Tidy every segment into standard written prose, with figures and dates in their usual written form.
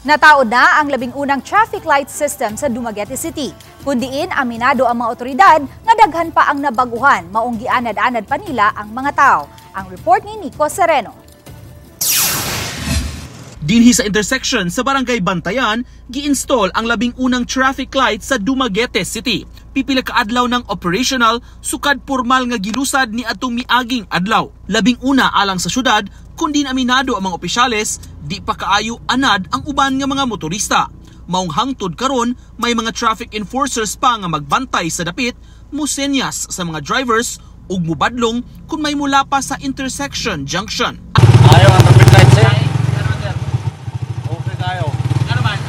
Nataod na ang 11 na traffic light system sa Dumaguete City. Kundiin aminado ang mga otoridad nga daghan pa ang nabaguhan, maong gianad-anad pa nila ang mga tao. Ang report ni Nico Sereno. Dinhi sa intersection sa Barangay Bantayan, gi-install ang 11 na traffic light sa Dumaguete City. Pipila ka adlaw ng operational sukad pormal nga gilusad ni atong miaging adlaw. 11 alang sa syudad, kundi aminado ang mga opisyales, di pa kaayo anad ang uban nga mga motorista. Maong hangtod karon may mga traffic enforcers pa nga magbantay sa dapit, musenyas sa mga drivers ug mubadlong kung may mula pa sa intersection junction. Ayaw ang traffic light, sir. Okay kayo. Ano man?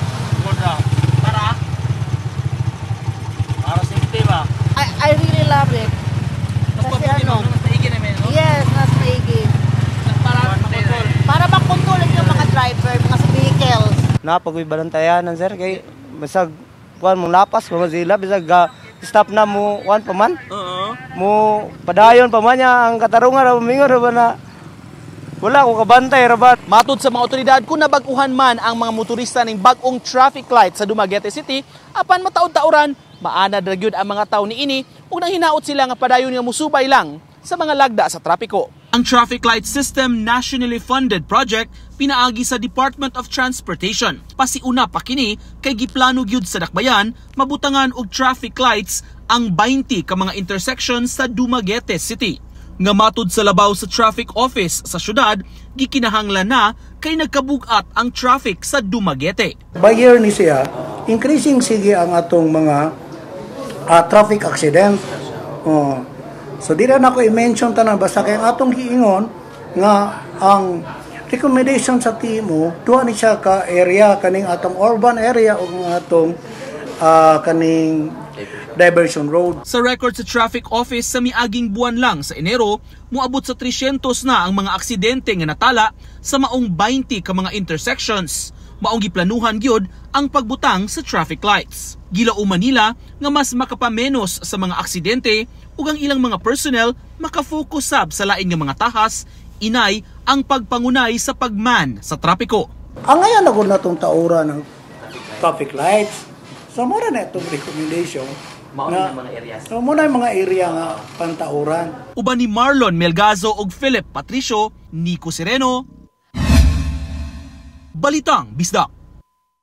Good ra. Para? Para safety ba? I really love it. Kasi ano, Mas maigi na no? Yes, mas maigi. Para makontrol. Para makontrol yung mga driver, mga vehicles. Napagoy balantayanan, sir, kay bisag kuan mo lapas pa man sila, bisag ga, stop na mo kuan pa man. Mo padayon pa man niya ang katarungan ra, mingon ra ba na wala ko kabantay ra ba. Matod sa mga otoridad, kung nabag-uhan man ang mga motorista ning bag-ong traffic light sa Dumaguete City, apan mataod-tauran, maanad ra gyud ang mga tawo niini ug nang hinaot sila nga padayon nga musubay lang sa mga lagda sa trapiko. Ang traffic light system, nationally funded project pinaagi sa Department of Transportation. Pasiuna pa kini kay giplano gyud sa dakbayan mabutangan og traffic lights ang 20 ka mga intersections sa Dumaguete City. Nga matud sa labaw sa traffic office sa syudad, gikinahanglan na kay nagkabugat ang traffic sa Dumaguete. By year ni siya, increasing sige ang atong mga traffic accident. Oh. So di na ako i-mention tanan, basta kay ang atong giingon nga ang recommendation sa TMO, duha ni siya ka area, kaning atong urban area ug ang atong kaning diversion road. Sa record sa traffic office, sa miaging buwan lang sa Enero, moabot sa 300 na ang mga aksidente nga natala sa maong 20 ka mga intersections. Maong giplanuhan gyud ang pagbutang sa traffic lights. Gilauman nila nga mas makapamenos sa mga aksidente ug ang ilang mga personnel makafocus sab sa lain nga mga tahas, inay ang pagpangunay sa pagman sa trapiko. Ang ngayon na na itong taura ng traffic lights. So mura na itong recommendation. Mao na, na mga areas. So muna yung mga area nga pantauran. Uban ni Marlon Melgazo ug Philip Patricio, Nico Sereno, Balitang Bisdak.